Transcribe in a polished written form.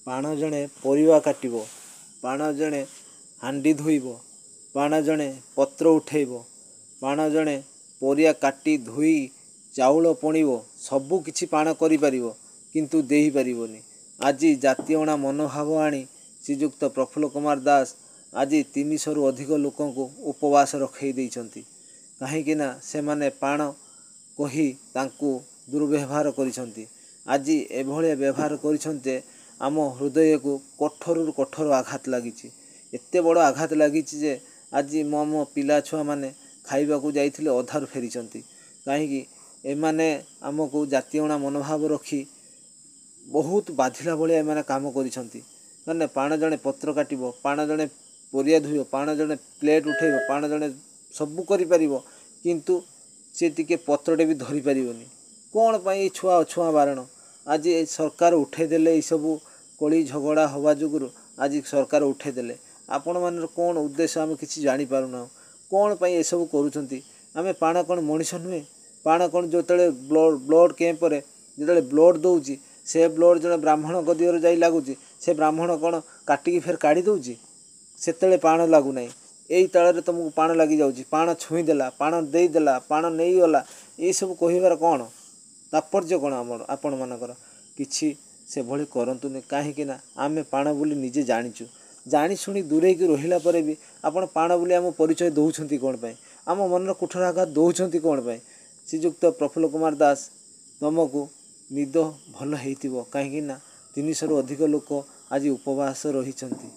ପାଣ ଜଣେ ପରିବା କାଟିବ, ପାଣ ଜଣେ ହାଣ୍ଡି ଧୋଇବ, ପାଣ ଜଣେ ପତ୍ର ଉଠେଇବ, ପାଣ ଜଣେ ପରିବା କାଟି ଧୋଇ ଚାଉଳ ପଣିବ, ସବୁ କିଛି ପାଣ କରିପାରିବ କିନ୍ତୁ ଦେଇପାରିବନି। ଆଜି ଜାତି ଅଣା ମନୋଭାବ ଆଣି ଶ୍ରୀଯୁକ୍ତ ପ୍ରଫୁଲ୍ଲ କୁମାର ଦାସ ଆଜି 300ରୁ ଅଧିକ ଲୋକଙ୍କୁ ଉପବାସ ରଖେଇ ଦେଇଛନ୍ତି, କାହିଁକିନା ସେମାନେ ପାଣ କହି ତାଙ୍କୁ ଦୁର୍ବ୍ୟବହାର କରିଛନ୍ତି। ଆଜି ଏଭଳିଆ ବ୍ୟବହାର କରିଛନ୍ତି ଯେ ଆମ ହୃଦୟକୁ କଠୋରରୁ କଠୋର ଆଘାତ ଲାଗିଛି। ଏତେ ବଡ଼ ଆଘାତ ଲାଗିଛି ଯେ ଆଜି ମୋ ପିଲା ଛୁଆମାନେ ଖାଇବାକୁ ଯାଇଥିଲେ, ଅଧାରୁ ଫେରିଛନ୍ତି। କାହିଁକି ଏମାନେ ଆମକୁ ଜାତି ଅଣା ମନୋଭାବ ରଖି ବହୁତ ବାଧିଲା ଭଳିଆ ଏମାନେ କାମ କରିଛନ୍ତି। ମାନେ ପାଣ ଜଣେ ପତ୍ର କାଟିବ, ପାଣ ଜଣେ ପରିବା ଧୋଇବ, ପାଣ ଜଣେ ପ୍ଲେଟ୍ ଉଠେଇବ, ପାଣ ଜଣେ ସବୁ କରିପାରିବ, କିନ୍ତୁ ସେ ଟିକେ ପତ୍ରଟେ ବି ଧରିପାରିବନି। କ'ଣ ପାଇଁ ଏଇ ଛୁଆ ଅଛୁଆଁ ବାରଣ? ଆଜି ଏ ସରକାର ଉଠେଇ ଦେଲେ। ଏଇସବୁ କଳି ଝଗଡ଼ା ହେବା ଯୋଗୁରୁ ଆଜି ସରକାର ଉଠେଇ ଦେଲେ। ଆପଣମାନଙ୍କର କ'ଣ ଉଦ୍ଦେଶ୍ୟ ଆମେ କିଛି ଜାଣିପାରୁନାହୁଁ। କ'ଣ ପାଇଁ ଏସବୁ କରୁଛନ୍ତି? ଆମେ ପାଣ କ'ଣ ମଣିଷ ନୁହେଁ? ପାଣ କ'ଣ ଯେତେବେଳେ ବ୍ଲଡ଼ କ୍ୟାମ୍ପରେ ଯେତେବେଳେ ବ୍ଲଡ଼ ଦେଉଛି, ସେ ବ୍ଲଡ଼ ଜଣେ ବ୍ରାହ୍ମଣଙ୍କ ଦେହରେ ଯାଇ ଲାଗୁଛି, ସେ ବ୍ରାହ୍ମଣ କ'ଣ କାଟିକି ଫେର କାଢ଼ି ଦେଉଛି? ସେତେବେଳେ ପାଣ ଲାଗୁନାହିଁ, ଏଇ ତାଳରେ ତୁମକୁ ପାଣ ଲାଗିଯାଉଛି। ପାଣ ଛୁଇଁଦେଲା, ପାଣ ଦେଇଦେଲା, ପାଣ ନେଇଗଲା, ଏଇସବୁ କହିବାର କ'ଣ ତାତ୍ପର୍ଯ୍ୟ କ'ଣ ଆମର ଆପଣମାନଙ୍କର? କିଛି ସେଭଳି କରନ୍ତୁନି, କାହିଁକିନା ଆମେ ପାଣ ବୋଲି ନିଜେ ଜାଣିଛୁ। ଜାଣିଶୁଣି ଦୂରେଇକି ରହିଲା ପରେ ବି ଆପଣ ପାଣ ବୋଲି ଆମ ପରିଚୟ ଦେଉଛନ୍ତି କ'ଣ ପାଇଁ? ଆମ ମନର କୁଠର ଆଘାତ ଦେଉଛନ୍ତି କ'ଣ ପାଇଁ? ଶ୍ରୀଯୁକ୍ତ ପ୍ରଫୁଲ୍ଲ କୁମାର ଦାସ, ତୁମକୁ ନିଦ ଭଲ ହେଇଥିବ, କାହିଁକିନା 300ରୁ ଅଧିକ ଲୋକ ଆଜି ଉପବାସ ରହିଛନ୍ତି।